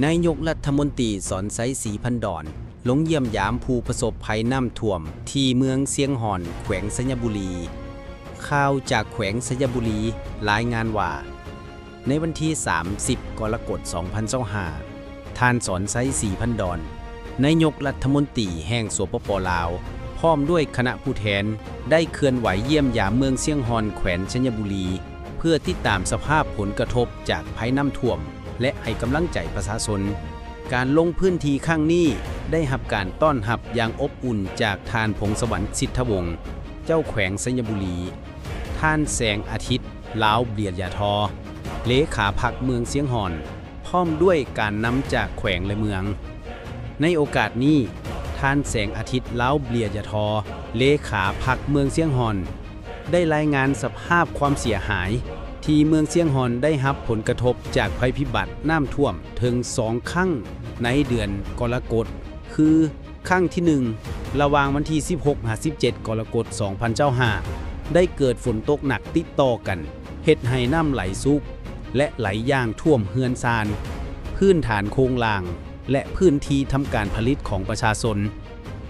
ນາຍົກລັດຖະມົນຕີ ສອນໄຊ ສີພັນດອນ ລົງຢ້ຽມຢາມຜູ້ປະສົບໄພນ້ຳຖ້ວມທີ່ເມືອງຊຽງຮ່ອນ ແຂວງໄຊຍະບູລີ. ຂ່າວຈາກແຂວງໄຊຍະບູລີລາຍງານວ່າ ໃນວັນທີສາມສິບ ກໍລະກົດ ສອງພັນຊາວຫ້າ ທ່ານ ສອນໄຊ ສີພັນດອນ ນາຍົກລັດຖະມົນຕີແຫ່ງ ສປປ ລາວ ພ້ອມດ້ວຍຄະນະຜູ້ແທນ ໄດ້ເຄື່ອນໄຫວຢ້ຽມຢາມເມືອງຊຽງຮ່ອນ ແຂວງໄຊຍະບູລີ ເພື່ອຕິດຕາມສະພາບຜົນກະທົບຈາກໄພນ້ຳຖ້ວມ ແລະ ໃຫ້ກຳລັງໃຈປະຊາຊົນ. ການລົງພື້ນທີ່ຄັ້ງນີ້ໄດ້ຮັບການຕ້ອນຮັບຢ່າງອົບອຸ່ນຈາກທ່ານ ພົງສະຫວັນ ສິດທະວົງ ເຈົ້າແຂວງໄຊຍະບູລີ, ທ່ານ ແສງອາທິດ ລາວເບຍຢາທໍ ເລຂາພັກເມືອງຊຽງຮ່ອນ ພ້ອມດ້ວຍການນຳຈາກແຂວງ ແລະ ເມືອງ. ໃນໂອກາດນີ້, ທ່ານ ແສງອາທິດ ລາວເບຍຢາທໍ ເລຂາພັກເມືອງຊຽງຮ່ອນ ໄດ້ລາຍງານສະພາບຄວາມເສຍຫາຍ ທີ່ເມືອງຊຽງຮ່ອນໄດ້ຮັບຜົນກະທົບຈາກໄພພິບັດນ້ຳຖ້ວມເຖິງສອງຄັ້ງໃນເດືອນກໍລະກົດ ຄື ຄັ້ງທີໜຶ່ງ ລະຫວ່າງວັນທີສິບຫົກ ຫາ ສິບເຈັດ ກໍລະກົດ ສອງພັນຊາວຫ້າ ໄດ້ເກີດຝົນຕົກໜັກຕິດຕໍ່ກັນ ເຮັດໃຫ້ນ້ຳໄຫຼຊຸກ ແລະ ໄຫຼຢ່າງຖ້ວມເຮືອນຊານ, ພື້ນຖານໂຄງລ່າງ ແລະ ພື້ນທີ່ທຳການຜະລິດຂອງປະຊາຊົນ.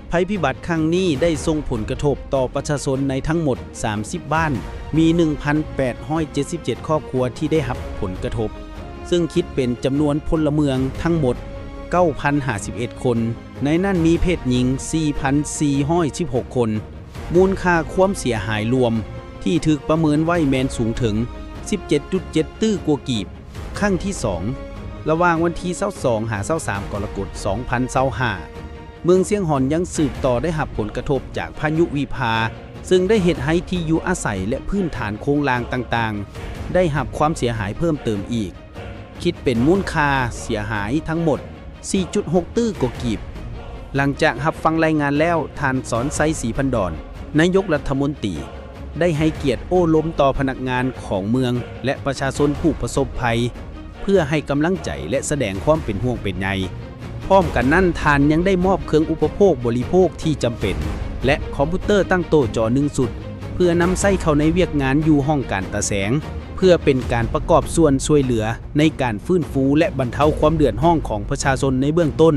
ໄພພິບັດຄັ້ງນີ້ໄດ້ສົ່ງຜົນກະທົບຕໍ່ປະຊາຊົນໃນທັງໝົດສາມສິບບ້ານ, ມີໜຶ່ງພັນແປດຮ້ອຍເຈັດສິບເຈັດຄອບຄົວທີ່ໄດ້ຮັບຜົນກະທົບ, ເຊິ່ງຄິດເປັນຈຳນວນພົນລະເມືອງທັງໝົດເກົ້າພັນຫ້າສິບເອັດຄົນ, ໃນນັ້ນມີເພດຍິງສີ່ພັນສີ່ຮ້ອຍສິບຫົກຄົນ. ມູນຄ່າຄວາມເສຍຫາຍລວມທີ່ຖືກປະເມີນໄວ້ແມ່ນສູງເຖິງສິບເຈັດຈຸດເຈັດຕື້ກວ່າກີບ. ຄັ້ງທີສອງ ລະຫວ່າງວັນທີຊາວສອງ ຫາ ຊາວສາມ ກໍລະກົດ ສອງພັນຊາວຫ້າ ເມືອງຊຽງຮ່ອນຍັງສືບຕໍ່ໄດ້ຮັບຜົນກະທົບຈາກພາຍຸວິພາ ເຊິ່ງໄດ້ເຮັດໃຫ້ທີ່ຢູ່ອາໄສ ແລະ ພື້ນຖານໂຄງລ່າງຕ່າງໆ ໄດ້ຮັບຄວາມເສຍຫາຍເພີ່ມເຕີມອີກ, ຄິດເປັນມູນຄ່າເສຍຫາຍທັງໝົດສີ່ຈຸດຫົກຕື້ກວ່າກີບ. ຫຼັງຈາກຮັບຟັງລາຍງານແລ້ວ, ທ່ານ ສອນໄຊ ສີພັນດອນ ນາຍົກລັດຖະມົນຕີ ໄດ້ໃຫ້ກຽດໂອ້ລົມຕໍ່ພະນັກງານຂອງເມືອງ ແລະ ປະຊາຊົນຜູ້ປະສົບໄພ ເພື່ອໃຫ້ກຳລັງໃຈ ແລະ ສະແດງຄວາມເປັນຫ່ວງເປັນໃຍ. ພ້ອມກັນນັ້ນ, ທ່ານຍັງໄດ້ມອບເຄື່ອງອຸປະໂພກບໍລິໂພກທີ່ຈຳເປັນ ແລະ ຄອມພິວເຕີຕັ້ງໂຕຈໍໜຶ່ງຊຸດ ເພື່ອນຳໃຊ້ເຂົ້າໃນວຽກງານຢູ່ຫ້ອງການຕາແສງ ເພື່ອເປັນການປະກອບສ່ວນຊ່ວຍເຫຼືອໃນການຟື້ນຟູ ແລະ ບັນເທົາຄວາມເດືອດຮ້ອນຂອງປະຊາຊົນໃນເບື້ອງຕົ້ນ.